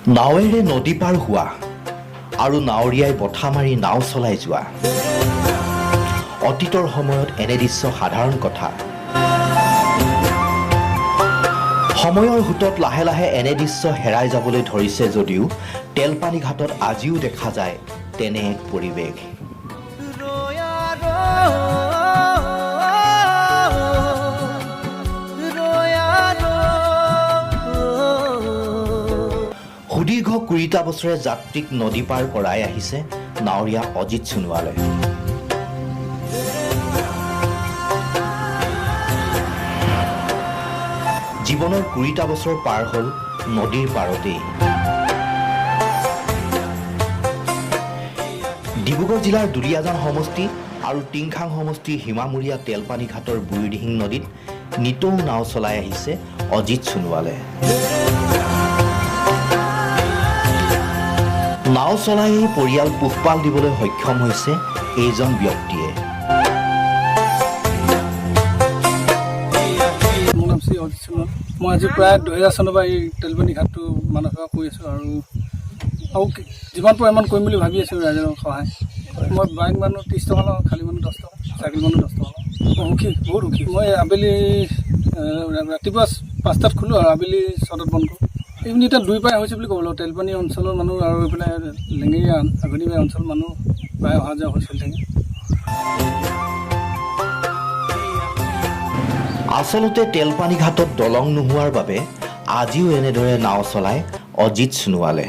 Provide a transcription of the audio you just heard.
নাৱেৰে নদী পাৰ হোৱা আৰু নাৱৰীয়াই বঠা মাৰি নাও চলাই যোৱা, অতীতৰ সময়ত এনে দৃশ্য সাধাৰণ কথা। সময়ৰ সোঁতত লাহে লাহে এনে দৃশ্য হেৰাই যাবলৈ ধৰিছে যদিও তেলপানী ঘাটত আজিও দেখা যায় তেনে এক পৰিৱেশ। সুদীৰ্ঘ 20টা বছৰে যাত্ৰীক নদী পাৰ কৰাই আহিছে নাৱৰীয়া অজিত সোণোৱালে। জীৱনৰ 20টা বছৰ পাৰ হ'ল নদীৰ পাৰতেই। ডিব্ৰুগড় জিলাৰ দুলীয়াজান সমষ্টি আৰু টিংখাং সমষ্টিৰ সীমামূৰীয়া তেলপানী ঘাটৰ বুঢ়ীদিহিং নদীত নিতৌ নাও চলাই আহিছে অজিত সোণোৱালে। নাও চলায়েই পৰিয়াল পোহপাল দিবলৈ সক্ষম হৈছে এইজন ব্যক্তিয়ে। মোৰ নাম শ্ৰী অজিত সোণোৱাল। মই আজি প্ৰায় 2000 চনৰ পৰা এই তেলপানী ঘাটটো মানৱ সেৱা কৰি আছোঁ আৰু আৰু যিমান পাৰোঁ ইমান কৰিম বুলি ভাবি আছোঁ ৰাইজৰ সহায়। মই বাইক মানুহ 30 টকা লওঁ, খালী মানুহ 10 টকা, চাইকেল মানুহ 10 টকা লওঁ। মই সুখী, বহুত সুখী। মই আবেলি ৰাতিপুৱা 5টাত খোলোঁ আৰু আবেলি 6টাত বন্ধ কৰোঁ। এইখিনি এতিয়া দুই পাই হৈছে বুলি ক'ব লাগিব। তেলপানী অঞ্চলৰ মানুহ আৰু এইফালে লেঙেৰি আঘোণীবাৰী অঞ্চলৰ মানুহ প্ৰায় অহা যোৱা হৈ চলি থাকে। আচলতে তেলপানী ঘাটত দলং নোহোৱাৰ বাবে আজিও এনেদৰে নাও চলায় অজিত সোণোৱালে।